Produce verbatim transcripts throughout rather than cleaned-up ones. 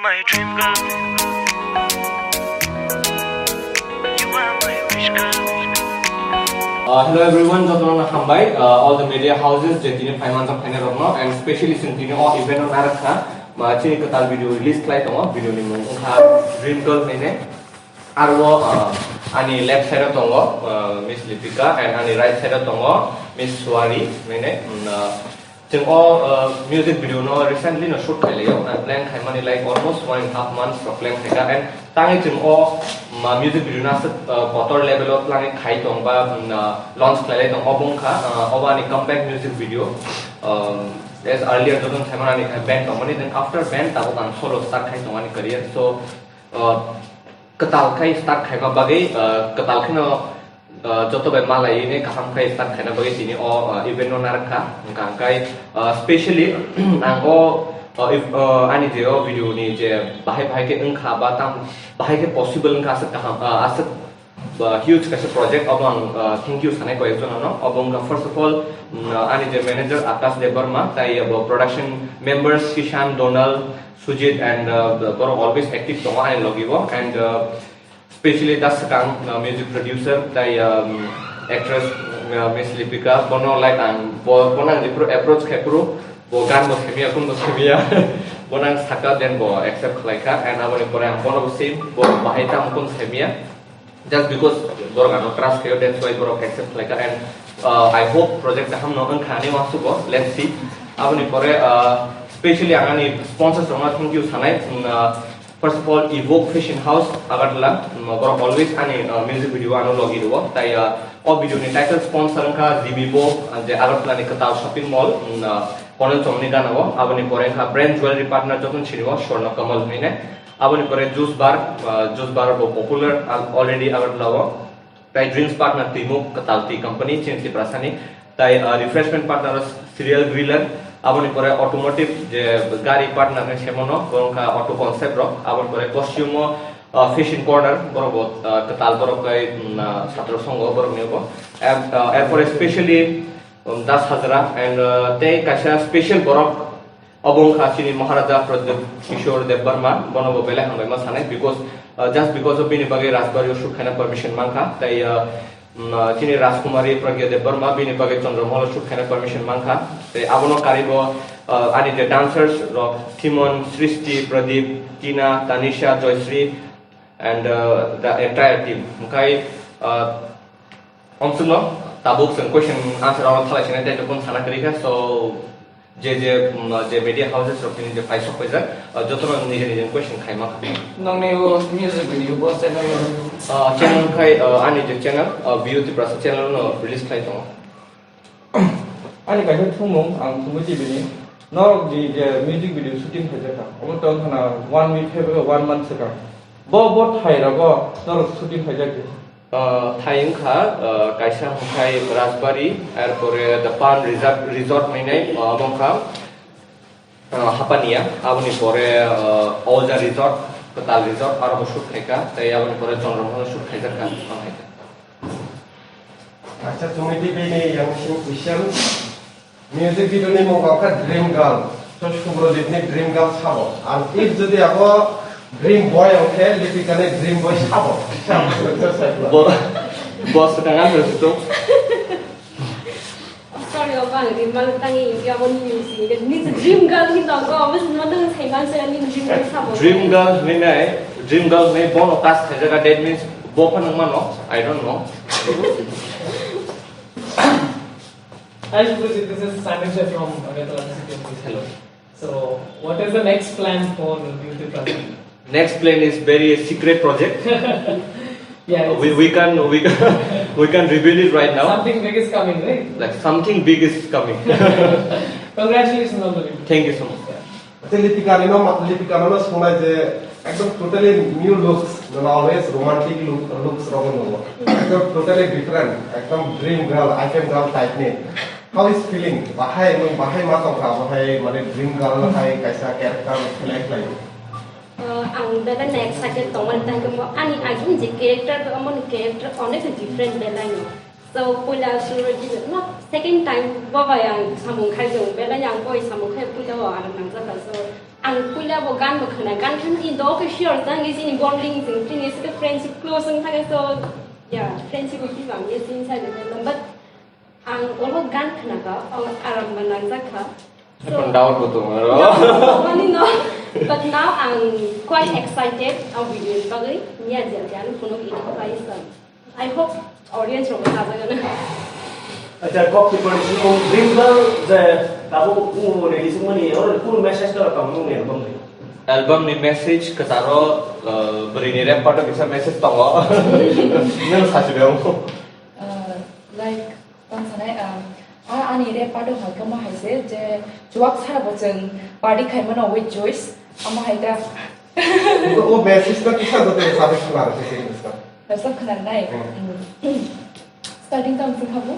My dream girl. You are my wish girl. Uh, hello everyone, jotono hambai. Uh, all the media houses je tini phaimanjak phaina rokno, and specially chwng tini o event o narakha, ma chini kwtal video release khlai tongo, video ni mung wngkha Dream Girl hwnwi. Aro, uh, ani left side o tongo, uh, Miss Lipika, and ani right side o tongo Miss Suari hwnwi. Mm, uh, Chwng o, uh, music video no recently no shoot khailai o, and plan khaimani like almost one and a half months rok plan khaikha, and tangwi chwng o, ma, music video no aswk, uh, kotor level o planning khai tong ba, mm, uh, launch khlailai tong, obo wngkha, uh, obo ani comeback music video. Um, as earlier joto saimani ani band tongmani, then after band tabuk ang solo start khai tong ani career. So, uh, kwtal khai start khaima bagwi, uh, kwtal kheno, uh, joto bai malaiwi kaham khai start khaina bagwi tini o, uh, event no narakha. Hwnkha hwnkhe, uh, specially ang o, uh, if, uh, ani je o video ni je bahai bahai khe wngkha ba tam bahai khe possible wngkha aswk kaham, uh, aswk, uh, huge kaisa project obo ang, uh, thank you sanai koyek jono no. Obo wngkha first of all, mm, uh, ani je manager Akash Debbarma, tai abo production members Kishan, Donal, Sujit and, uh, borok always active tongo ani logi o, and, uh, specially da swkang, uh, music producer tai, um, actress, uh, Miss Lipika, bono like ang bo, bono ang jephuru approach khai phuru bo gan bo semiya, kun bo semiya, bono ang saka then bo accept khlaikha, and aboni pore ang bono bo sim bo bahai tamo kun semiya. Just because borok ano trust khayo, that's why borok accept khlaikha, and, uh, I hope project kaham no wngkha ani uansukgo, let's see. Aboni pore, uh, specially ang ani sponsors rokno thank you sanai. Mm, uh, first of all, Evoke Fashion House, Agartala, mm, borok always ani, uh, music video ano logi rwo. Tai, uh, o video ni title sponsor wngkha G B Bo, uh, je Agartala ni kwtal shopping mall, mm, uh, Konel Chomni gana o. Aboni pore wngkha brand jewelry partner joto ni sini o Swarna Kamal hwnwi nai. Aboni pore juice bar, ah, juice bar bo popular al-, already Agartala o. Tai drinks partner Twimuk Kwtal Tea Company, chini Tiprasani. Tai, ah, refreshment partner Serial Griller. Aboni pore automotive je gari partner ni semono, borok wngkha Auto Concept rok. Aboni pore costume o, ah, Fashion Corner, borok bo, ah, kwtal borok kai, mm, ah, satro songo borok ni bo. Em, ah, erpore specially, um, Das Hazra and, ah, tei kaisa special borok Obo wngkha chini Maharaja Pradyut Kishore Debbarma, bono bo belai hambai ma sanai, because, uh, just because of bini bagwi Rajbari o shoot khaina permission mankha, tai, uh, mm, uh, chini Rajkumari Pragya Debbarma bini bagwi Chandramahal o shoot khaina permission mankha, tai abono karwi bo, uh, ani je dancers rok Timon, Srishti, Pradeep, Tina, Tanisha, Joyshri and, uh, the entire team. Hwnkhe, uh, Omsukno tabuk chwng question answer rok thalai sinai tei tongkon sana kwrwi kha, so je je, um, je media houses rok tini je paisok paijak, uh, jotono nije nije question khaima kha. Nongni o music video bo channel o? Uh, channel khai, uh, ani je channel, uh, View Tiprasa channel no release khlai tongo. Ani kaisa thumung ang thumui tibini. Norok di je music video shooting khaijak kha. Obo tong khana one week hai ba one month swkang. Bo, bo thai rogo norok shooting khaijak di. Uh, thai wngkha, uh, kaisa hwnkhe Rajbari, erpore The Palm Resort, Resort hwnwi, uh, obo wngkha, uh, Hapania, aboni pore, uh, Oja Resort, Kwtal Resort, aro bo shoot khaikha, tei aboni pore Chandramahal shoot khaijak kha, tong khaikha. Acha, chumui tei bini yang sing question. Music video ni mung kha Dream Girl. So Subhrojit ni Dream Girl sabo. Ang if jodi abo Dream Boy ongkhe Lipika ni Dream Boy sabo. Bo, bo swkang ang rwsuk. Sorry, obo ang rimang tangi ingi abo ni music. Ni Dream Girl ni tongo, abo sino nang sai man sai ni Dream Girl sabo. Dream Girl ni nai, Dream Girl ni bono cast khaijak, that means bo phano mano, I don't know. Hi Subhrojit, this is Sanidhya from Agartala City of Peace. Hello. So, what is the next plan for View Tiprasa? Next plan is very secret project. Yeah, it's We, we can, we can, we can reveal it right now. Something big is coming, right? Like, something big is coming. Congratulations on the video. Thank you so much. Tei Lipika ni no ma, Lipika no no sunai je ekdom totally new looks, no always romantic look, looks rogo no. Ekdom totally different, ekdom dream girl, item girl type ni. How is feeling? Bahai, nung bahai ma tongkha, bahai mane dream girl hai kaisa character play khlai. Uh, ang bele next second tongmani tangkhe mo ani agini je character, amoni character onek different belai no. So, puila suru di, no, second time bo bai ang samung khai jong, belai ang boi samung khai puila o ang nang jaka. So, Ang puila bo gan bo khna, gan khan ni do ke sure jang ye chini bonding jing chini se friendship close wng thang so, yeah, friendship bo kisa ang ye chini sa de, but ang olo gan khna ka, ang aram ba nang jak kha. So, doubt bo tongo aro. Doubt bo tongo ni no. But now ang quite excited ang video ni bagwi, ni a jia jia no kuno edit bai sa. I hope audience rok sajagano. Acha, kok tipani sini dream girl je tabo u release mani or kunu message da tong nung ni album ni. Album ni message kataro, uh, beri ni rap part bisa message tongo. Nang sasi dong. Uh, like, tong sanai, um, a ani rap part hai kamo hai se je chuak sara bo chwng party khai mano with Joyce amo hai ta. O message no kisa joto sabe khna rw se. Rasa khna nai. Hmm. Starting tang se khabo.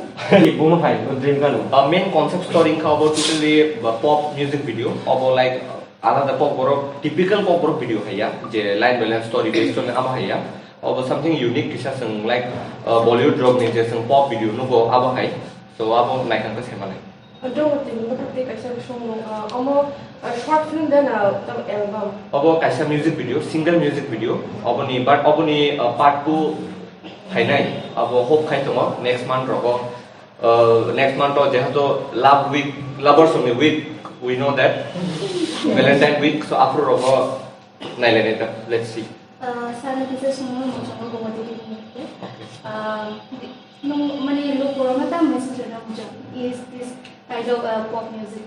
Bono hai, o dream kanu. Uh, main concept story wngkha obo totally, uh, pop music video. Obo like, uh, alada pop borok, typical pop borok video haiya. Je line by line story based on abo haiya. Obo something unique kisa chwng like, uh, Bollywood rok ni je chwng pop video nugo abo hai. So abo naikha khe saimanai. Dong tini bwkhak tei kaisa kusung mung, ah, omo, ah, short film de na tamo album? Obo kaisa music video, single music video. Oboni, but oboni, ah, part two phainai. Abo hope khai tongo next month rogo. Ah, next month o jehetu love week, lovers only week, we know that. Valentine week, so after rogo nailainai ta. Let's see. Ah, sana kisa sungno muchungo bongo diri ni. Okay. Ah, Nung mani lukurokno tamo message rwna muchung? Is this kind of, uh, pop music?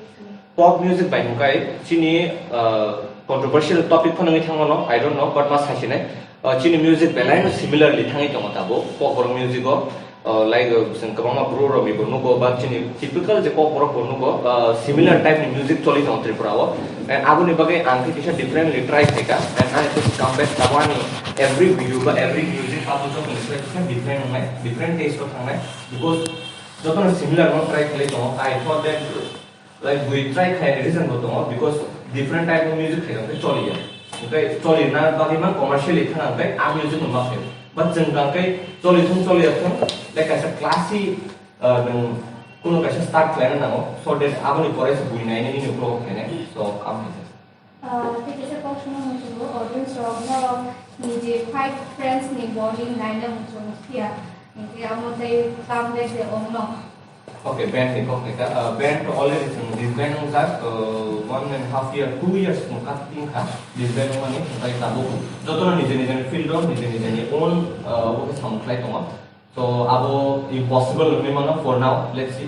Pop music bai hwnkhai chini, uh, controversial topic phano wngwi thangmano, I don't know, but ma saisinai. Uh, chini music belai no similarly thangwi tongo tabuk, pop borok music o, uh, like, uh, chwng kwbangma bru rok bo nugo, ba chini typical je pop borok bo nugo, uh, similar type ni music choli tongo Tripura o. And aboni bagwi ang khe kisa differently try khaikha, and I just come back tabuk ani every video ba every music abo joto ni slai kisa different wngnai, different taste o thangnai, because jotono similar no try khlai tongo. I thought that, like, bui try khaina reason bo tongo, because different type of music khaina hwnkhe choliya, hwnkhe cholina bagwi man commercially thangna hwnkhe a music no ma khaio, but chwng tangkhe choli thung choliya thung, like, kaisa classy, uh, nwng kuno kaisa start khlaina nango, so that aboni pore se bui nainai nini uklogo khainai, so amo hai. Ah, tei kaisa kok songna muchungo, audience rok norok ni je five friends ni bonding naina muchung phiya, hinkhe amo tei kam de se ongno. Okay, band ni kok khaikha. Ah, band to already chwng disband wngjak, ah, one and half year, two years no kha, tin kha disband wngmani, hwnkhe tabuk jotono nijeni nijeni field o nijeni nijeni own, ah, obo khe samung khlai tongo. So, abo impossible wngwi mano for now, let's see.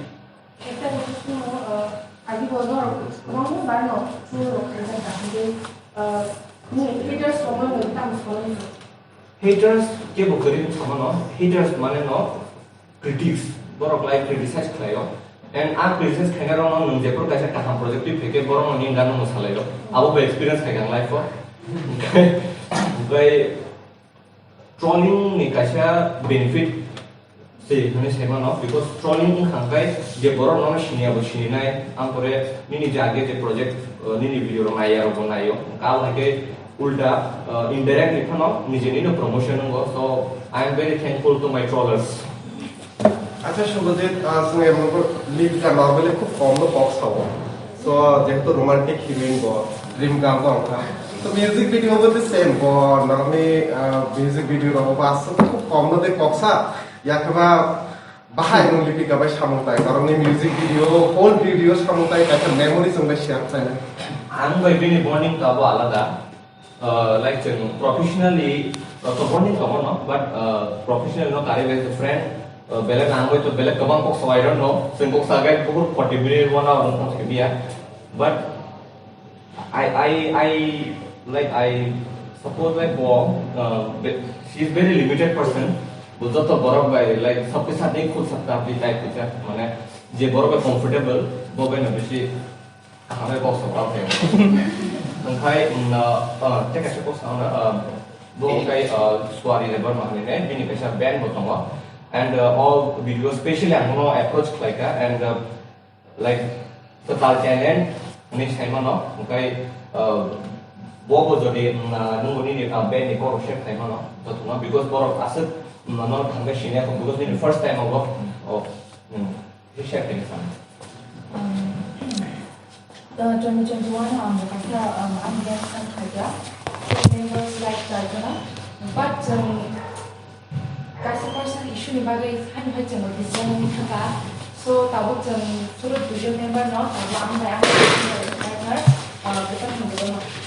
Ekta question, uh, agi bo norok kwbangma bar no tour rok khaijak da, hwnkhe, uh, ni haters rok no nwng tamo salai no? Haters kebo kwrwi wng samano, haters mane no critics, borok lai criticize khlaio. And a criticize khainai rok no nwng jephuru kaisa kaham project twi phaikhe borok no nini gana mwsalaio. Abo bo experience khaikha ang life o. Hwnkhe, hwnkhe Trolling ni kaisa benefit se hwnwi sai mano, because trolling wngkha hwnkhe je borok nono siniya bo sininai, ampore nini je age je project, uh, nini video rok naiya rok bo naio, hwnkhe abo hai khe ulta, uh, indirectly phano nijeni no promotion wngo. So I am very thankful to my trollers. Acha Subhajit, ah, chwng emon ko lead ka normally khub kom no kok sao. So, jehetu romantic heroine bo, dream girl bo wngkha. So, music video bo the same bo, normally, ah, music video rok bo aswk khub kom no de kok sa. Yakhe ba bahai no Lipika bai samung tai, karon ni music video, whole video samung tai, kaisa memory chwng bai share khlainai. Ang bai bini bonding ka bo alada. Uh, like, chwng professionally, uh, to bonding tongo no, but, uh, professionally no, kari like a friend, uh, belai nangwi to belai kwbang kok sao, I don't know, chwng kok sagai bukur forty minute, one hour wng tong simi ya. But I, I, I, like, I suppose, like, bo, uh, be-, she is very limited person, bo joto borok bai, like, sabke saath nahi khul sakta apni type kaisa, mane, je borok bai comfortable, bo bai no bisi Kaham khe kok sok rok khe. Hwnkhai, mm, uh, uh, tei kaisa kok sa, uh, bo hwnkhai, uh, Suari Debbarma hinwi ne, bini kaisa band bo tongo. And, uh, o video specially ang bono approach khlaikha and, uh, like, total talent hinwi sai mano. Hwnkhai, uh, bo bo jodi, mm, uh, nwng bo nini, uh, band ni kok rok share khlai mano, jotono, because borok aswk, mm, no thangkhe sini, because nini first time obo, oh, mm. Share khaina san. Um, Uh, twenty twenty-one ang bo kaisa, um, ang yang sang khaja. So members like Tarjana, but, um, kaisa personal issue ni bagwi haino hai chwng bo decision wngkha. So tabuk chwng suru duijon member no, tabuk ang bai ang partner, uh, beton hwnwi.